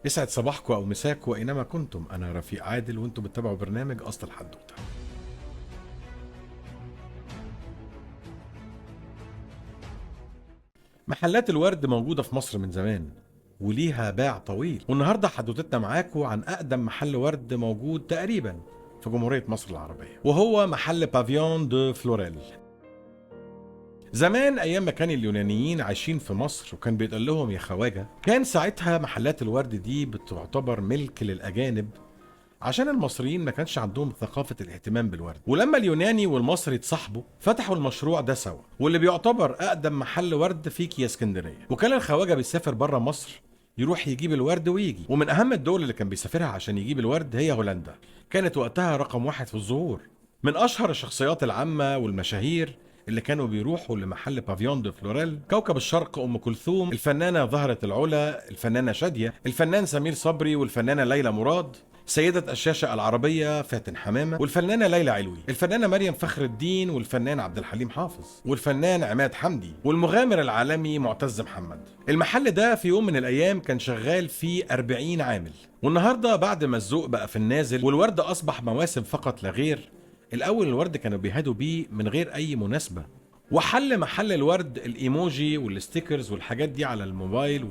يسعد صباحكم او مساكم اينما كنتم. انا رفيق عادل وانتم بتتابعوا برنامج اصل الحدوتة. محلات الورد موجودة في مصر من زمان وليها باع طويل، والنهارده حدوتتنا معاكم عن اقدم محل ورد موجود تقريبا في جمهورية مصر العربية، وهو محل بافيون دو فلوريل. زمان ايام ما كان اليونانيين عايشين في مصر وكان بيتقال لهم يا خواجه، كان ساعتها محلات الورد دي بتعتبر ملك للاجانب عشان المصريين ما كانش عندهم ثقافة الاهتمام بالورد. ولما اليوناني والمصري اتصاحبوا فتحوا المشروع ده سوا، واللي بيعتبر اقدم محل ورد في كيا اسكندرية. وكان الخواجه بيسافر بره مصر يروح يجيب الورد ويجي، ومن اهم الدول اللي كان بيسافرها عشان يجيب الورد هي هولندا، كانت وقتها رقم 1 في الزهور. من اشهر الشخصيات العامة والمشاهير اللي كانوا بيروحوا لمحل بافيون دو فلوريل كوكب الشرق ام كلثوم، الفنانة زهره العلا، الفنانة شاديه، الفنان سمير صبري، والفنانه ليلى مراد، سيدة الشاشة العربية فاتن حمامة، والفنانة ليلى علوي، الفنانة مريم فخر الدين، والفنان عبد الحليم حافظ، والفنان عماد حمدي، والمغامر العالمي معتز محمد. المحل ده في يوم من الأيام كان شغال فيه 40 عامل، والنهاردة بعد ما الذوق بقى في النازل والورد أصبح مواسم فقط لا غير، الأول الورد كانوا بيهادوا بيه من غير أي مناسبة، وحل محل الورد ال emoji وال stickers والحاجات دي على الموبايل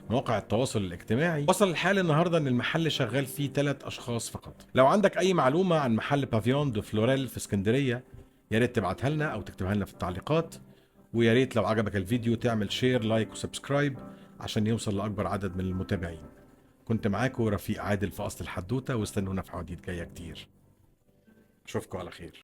مواقع التواصل الاجتماعي. وصل الحال النهارده ان المحل شغال فيه 3 اشخاص فقط. لو عندك اي معلومة عن محل بافيون دو فلوريل في اسكندرية يا ريت تبعتها لنا او تكتبها لنا في التعليقات، ويا ريت لو عجبك الفيديو تعمل share like و subscribe عشان يوصل لاكبر عدد من المتابعين. كنت معاكم رفيق عادل في اصل الحدوتة، واستنونا في حواديت جاية كتير. اشوفكم على خير.